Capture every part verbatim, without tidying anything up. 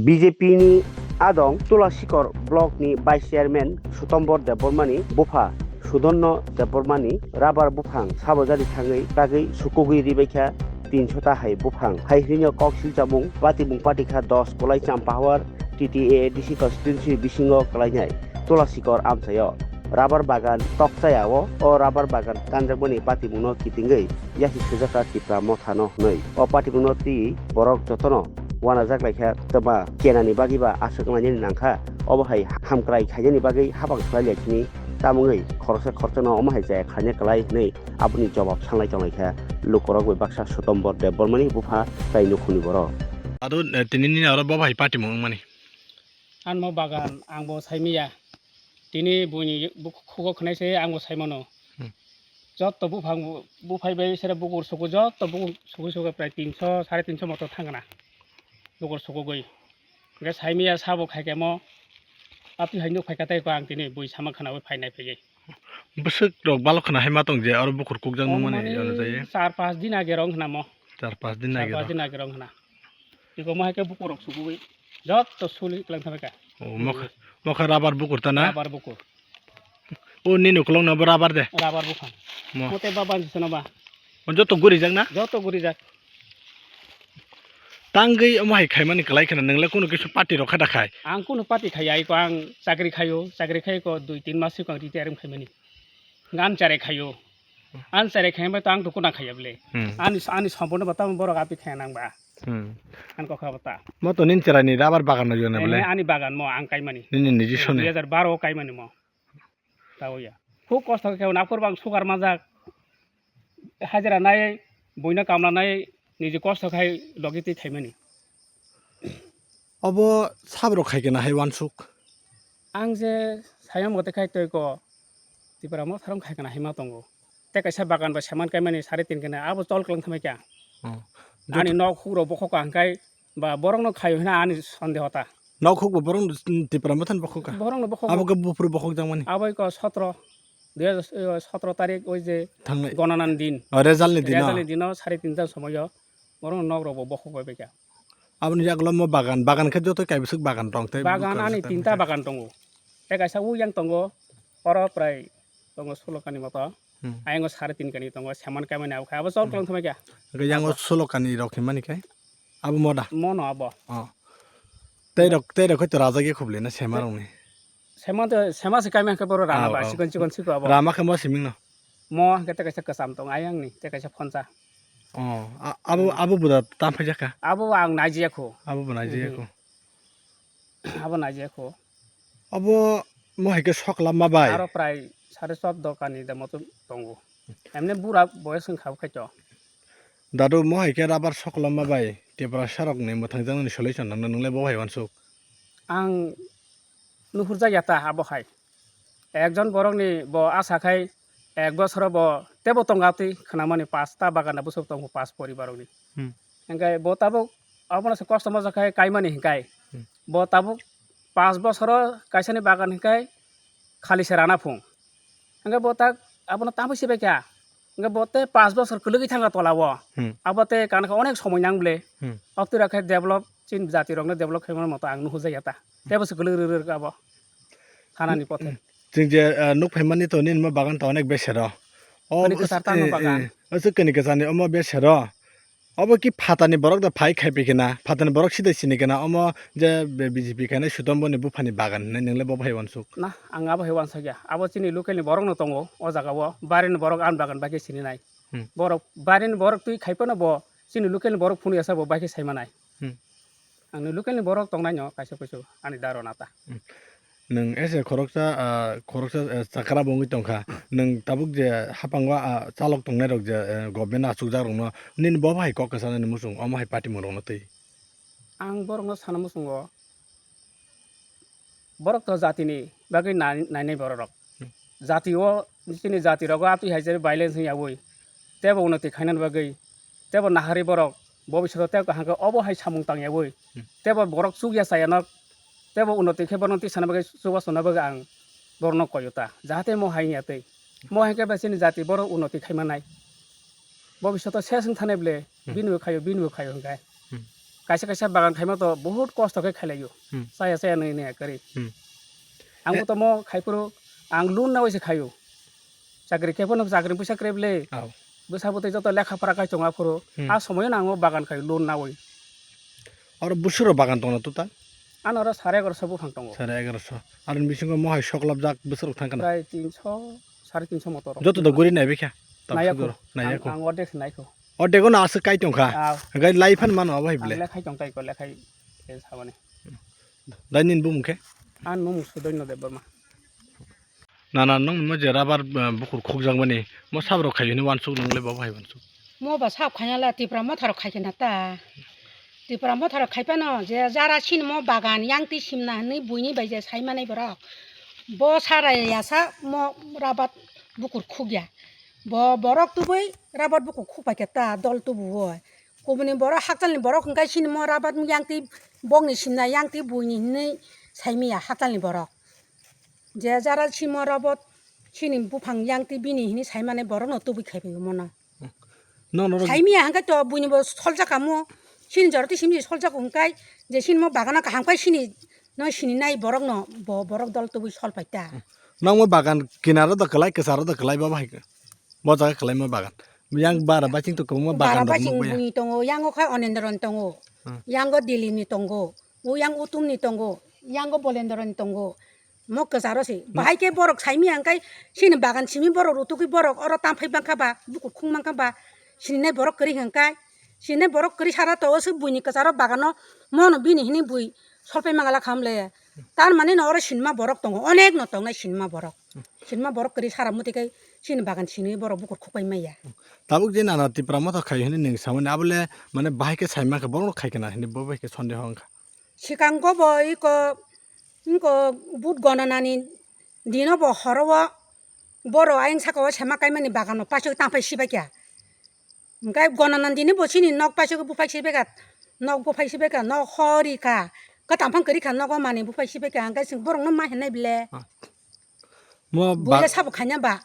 B J P ni adong Tulasikor block ni vice chairman Sutombor Debbarma ni bupha Sudonno Debbarma ni rubber buphang sabojari thangwi bagwi sukugwi ribaikha tinso ta hai buphang. Hai hwnwi kok silchamung patimung patikha dos Kolai Champahawar T T A A D C constituency bisingo kwlainai Tulasikor amchaio rubber bagan tokchaya o, o rubber bagan tanjakmani patimungno kitingwi yasi sujakha Tipra mothano hwnwi. O patimungno twi borok jotono wanajak laikha twma kenani bagwi ba aswk wnglainani nangkha. Obo hai hamkrai khainani bagwi habang swlai lai sini tamungwi khoroksa khoroksa no omo hai chaya khaina kwlai hwnwi aboni jobab sanlai tonglaikha lukurok bai baksa Sutombor Debbarmani bupha tai nukhungni borok. Ado, eh, tini nini oro bo bai patimung wngmani? Anmo bagan ang bo saimaya. Tini buini bukhugo khwnai se ang bo saimano. Hmm. Jotto buphang bu-, buphai bai sere bukur suku jotto bukur suku suku prai tinso, sare tinso moto thangna. Bukur sukugwi. Hwnkhe saimaya sabo khaikhe mo. Atwi hai nuk phaikha tei ko ang tini bui sama khwnaui phainai phaiwi. Bwswk rok balok khwna hai ma tong je aro bukur kukjak nung mani mani ano jai. Char pas din age rong khna mo. Char pas din age rong. Char pas din age rong khna. Tiko mo hai khe bukur rok sugui. Jotto suli klang thamai ka. O mokha, mokha rubber bukur ta na? Rubber bukur. O nini ukulok no bo rubber de? Rubber buphang. Mo. Mote ba bansi sano ba. O jotto guri jak na? Jotto guri jak. Tangwi omo hai khaimani kwlai kheno nwngle kunu kisa party rok kha da khai? Ang kunu party khaiya, iko ang chakri khaio, chakri khai ko dui tin mas siko ang retire wng khaimani. Ang chare khaio. Ang chare khai bai to ang to kuna khaiya bwle. Hmm. Ani, ani somporno bata borok api khaya nang ba. Hmm. Ang kokha bata. Mo to nin chara ni rubber bagan no jona bwle. Eh, ani bagan mo ang kaimani. Nini niji soni. Dui hajar baro o kaimani mo. Tao ya. Khub kosto khe naphur bang sugar majak. Hajira nai, buino kamla nai, niji kosto khai logi twi khaimani. Obo sabrok khai kena hai wansuk. Ang je sayam gote khai twi ko Tipra Motha rok khai kena hai ma tongo. Tei kaisa bagan bai seman kaimani sari tin kena abo chol kwlang thamai kya. Oh. Ani nok huk rok bokhok ang khai ba borok no khaio hina ani sondeho ta. Nok huk bo borok no Tipra Motha ni bokhok ka. Borok no bokhok. Abo ke bufru bokhok jang mani. Abo ko sotro. Dui hajar sotro tarik oi je thangnai gononan din. O, result ni dino. Result ni dino sari tinta somoyo borok nok rok bo bokhok bai baikha. Aboni yagulo mo bagan, bagan khe joto kaibiswk bagan tong tei. Bagan ani tinta bagan tongo. Tei kaisa uyang tongo, oro prai tongo sulo kani moto. Hmm. Ayang o sari tin kani tongo, seman kaimani abo khai abo chol kwlang thamai kha. Hwnkhe yang o sulo kani rok hinmani khai abo moda. Mono abo. Oh. Tei rok, tei rok khe to rajak ya khuble na sema rok ni. Sema to, sema se kaimani khe boro rana ba, oh, sikon sikon siko abo. Rama khe mo siming no. Mo hwnkhe tei kaisa kwcham tong ayang ni, tei kaisa phonsa. Oh, a-, abo, hmm, abo buda tam phai jakha? Abo ang naijiya kho. Abo bo naijiya kho. Mhm. Abo naijiya kho. Abo mo hai khe sokla ma bai. Aro prai sare chordo kani de moto tongo. Emne bura boyos wng kha bo khaito. Dadu mo hai khe rubber sokla ma bai. Tiprasa rok ni mwthang jang ni solution nang nang le bo hai wansuk. Ang nuhur jak ya ta abo hai. Ekjon borok ni bo asa khai ek bosoro bo tebo tonga twi khwnamani pasta bagan da bwswk tongo pas poribar rok ni. Hmm. Hingkai bo tabuk abono se kosto moja khai kaimani hingkai. Hmm. Bo tabuk pas bosoro kaisani bagan hingkai khali se rana phung. Hingkai bo tak abono tabuk sibai kha. Hingke bo tei pash bosor kwlwgwi thangkha tola o. Hmm. Abo tei kana khe onek somoi nang ble. Hmm. Okti rok khe develop, chini jati rok no develop khaimani moto ang nuhujak ya ta. Tei bo se kwlwk rwk rwk abo. Thanani pothe. Chwng je, ah, nuk phaimani to nini mo bagan to onek besero. O ani kwchar tamo eh, bagan. Eh, o chwk kani kwchani omo besero. Obo ki phatani borok da phai khai pi kena, phatani borok sida sini kena, omo je B J P khainai Sutomboni buphani bagan hinwi nwngle bo hai wansuk. Na, ang abo hai wansuk ya. Abo chini local ni borok no tongo, o jaga o. Barini borok ani bagan bai khe sini nai. Hmm. Borok, barini borok twi khai phano bo chini local ni borok phunuk ya sa bo bai khe sai manai. Hmm. Ang ni local ni borok tong nai no kaisa kusu ani daro nata. Hmm. Nwng ese khoroksa, ah, khoroksa, eh, chakra bo wngwi tongkha. Nwng tabuk je haphango, ah, chalok tongnai rok je, eh, government achukjak rokno nini bo hai kok kwchanani muchung omo hai patimung rokno twi? Ang borokno sana muchungo, borok to jatini bagwi nai-, nainai borok rok. Hmm. Jati o, chini jati rogo atwi hai je violence wngya wi, tebo unnoti khainani bagwi, tebo nahari borok, bobishoto tebo kaham khe obo hai samung tangya wi, hmm, tebo borok chukya chaya nok, tebo unnoti khe borokno tisana bagwi, chubachu na bagwi ang borokno koyo ta, jahate mo hai wngya twi. Mo hai khe bai chini jati borok unnoti khai manai. Bobishoto ses wng thanai ble, hmm, bini bo khaio, bini bo khaio hwnkhe. Hmm. Kaisa kaisa bagan khaima to bahut kosto khe khailaio. Hmm. Chaya chaya nwi nwi kwrwi. Hmm. Ang Eh. bo tomo khaiphuru ang loan nawi se khaio. Chakri khe phano chakri puisa kre bwle. Aw. Bwsa bwtwi joto lekha pora khai tongo aphuru. Hmm. A somoyo no ang o bagan khai loan nawi. Oro bwswk rok bagan tongna total? Ano oro sare egaroso buphang tongo. Sare egaroso. Aroni bisingo mohai soklopjak bwswk rok thang kana? Prai tinso, sare tinso motor rok. Joto do guri naibi kha? Naiya Tamsuk kho. Jora. Naiya Ang, kho. Ang ordek se naikho. Ordek no aswk kai tongkha. Aw. Gai lai phan mano abo hai Ang bwle. Lekhai tong kai ko, lekhai. Sabani. Dai nini bumung khe? Ang nung Sudoino Debbarma. Nana, nwng mo je rubber, eh, bukur khukjakmani, mo sab rok khai hwnwi uansuk, nwng le bo hai uansuk. Mo ba sab khaina le Tipra Motha rok khai khe na ta. Tipra Motha rok khai phano je jara sini mo bagan yang twi simna hwnwi buini bai je sai manai borok. Bo sarai ya sa mo rubber bukur khukya. Bo borok tubui rubber bukur khuk pai khe ta dol tubu o. Kubuni borok hakchalni borok hwnkhe sini mo rubber yang twi bokni simna yang twi buini hwnwi sai manya hakchalni borok. Je jara simo rubber sini buphang yang twi bini hwnwi sai mani borokno tubui khai bai mano. Nono rok Sai manya hwnkhe to buini bo soljak kamo. Sini jora twi simi soljak hwnkhe je sini mo bagano kaham khai sini no sini nai borokno bo borok dol tubui sol pai ta. Nang mo bagan kinaro da kwlai kwcharo da kwlai babo hai khe. Bo jaga kwlai mo bagan. Yang bara baching to kwbangma bagan Bara rok baching nukya. Buini tongo, yango khai Onendron tongo. Hmm. Yango Dilini tongo. O yang Utumni tongo. Yango Bolendroni tongo. Mo kwcharo se. Hmm. Bahai khe borok saimi ang kai sini bagan simi borok rutugwi borok oro tamphai bangkha ba, bukur khung bangkha ba, sininai borok kwrwi hwnkhe, sininai borok kwrwi sara to o se buini kwcharo bagano mono bini hini bui solpai mangala khamle. Tar mani no oro sinma borok tongo, onek no tongnai sinma borok. Sinma borok kwrwi sara muti kai sini bagan sini borok bukur khukpai maya. Tabuk je nana Tipra Motha khai hini ning samani abole mane bahai khe saima khe borok khai kana hini bo bai khe sonde hong kha. Sikango bo iko, iko but gonanani dino bo horo o boro ayang saka o sema kaimani bagano paisok tangpai sibai kya. Hingke gonanani dini bo sini nok paisok buphai sibai kya, nok buphai sibai kya, nok hori kha, kwtam phang kwrwi kha nogo mani buphai sibai kya, hingke chwng borok no ma hinai bile. Ah. Mo Buya ba- sabo khaina ba.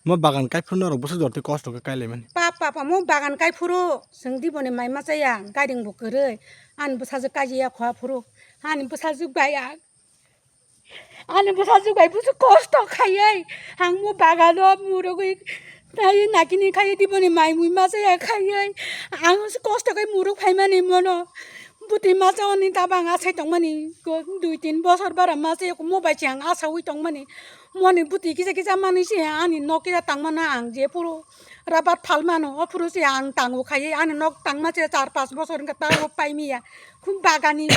Mo bagan kai phuru norok bwswk jorti kosto khe kai laimani. Pa, pa, pa, mo bagan kai phuru chwng diboni mai ma chaya, garing bo kwrwi, ani bwsajwk kaijaya kho aphuru, ani bwsajwk bai ang, ani bwsajwk bai bwswk kosto khaiwi, ang mo bagano murugwi tai nakini khai diboni mai mui ma chaya khaiwi, ang kosto khe muruk phaimani mono bwtwi ma chawi tabang asai tongmani, dui tin bosor bara ma chaya mo bai se ang asawi tongmani. Moni bwtwi kisa kisa manwi se ani nok kisa tangmano ang je phuru rabat phalmano, o phuru se ang tango khaiwi ani nok tangma se char pas bosor wngkha ta o paimiya. Khum bagani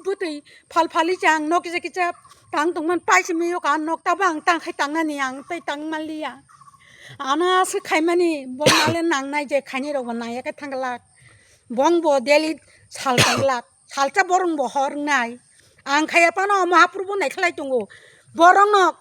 bwtwi phal phali se ang nok kisa kisa tang tongmani paisimiyo ka nok tabo ang tangkhai tangnani ang tei tangmanliya. Ano aswk khaimani bo nale nangnai je khainai rokbo nangya khe thangglak. Bong bo daily sal tanglak. Salsa borong bo hor wngnai. Ang khaya phano omo haphuru bo naikhlai tongo. Borokno